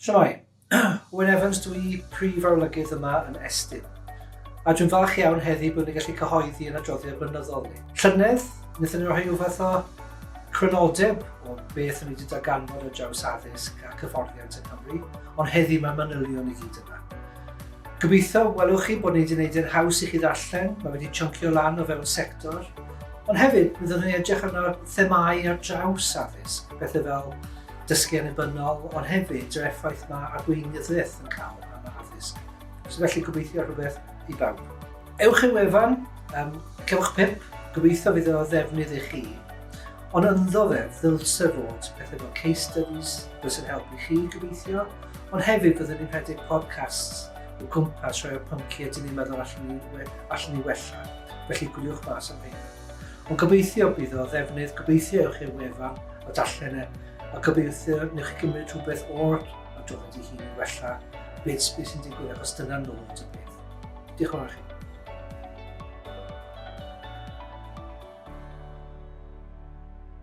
Shwmae, Owen Evans dwi, prif arolygydd yma yn Estyn. A dwi'n falch iawn heddi bod ni'n gallu cyhoeddi yn adroddiad blynyddol ni. Llynedd, wnaethon ni roi rhyw fath o crynodeb o beth o'n i wedi darganfod ar draws addysg ac hyfforddiant yng Nghymru, ond heddi mae manylion i gyd yna. Gobeithio welwch chi bod ni wedi gwneud e'n haws i chi ddarllen, mae wedi chuncio lan o fewn sector, ond hefyd byddwn ni'n edrych arno themâu ar draws addysg, pethau fel dysgu annibynnol, ond hefyd yr effaith mae arweinyddiaeth yn cael ar addysg. So felly gobeithio rhywbeth i bawb. Ewch i'r wefan, um, cewch pip, gobeithio fydd o ddefnydd i chi. Ond ynddo fe, ddylse fod pethau fel case studies, bys yn helpu chi gobeithio, ond hefyd byddwn ni'n rhedeg podcasts o gwmpas rhai o'r pynciau dyn ni'n meddwl allan ni, allan ni wella. Felly gwylio'ch mas am hyn. Ond gobeithio bydd o ddefnydd, gobeithio ewch i'r wefan a darllen e, a gobeithio newch chi gymryd rhywbeth o'r adroddiad ei hun i wella beth, beth sy'n digwydd, achos dyna nod y peth. Diolch yn fawr chi.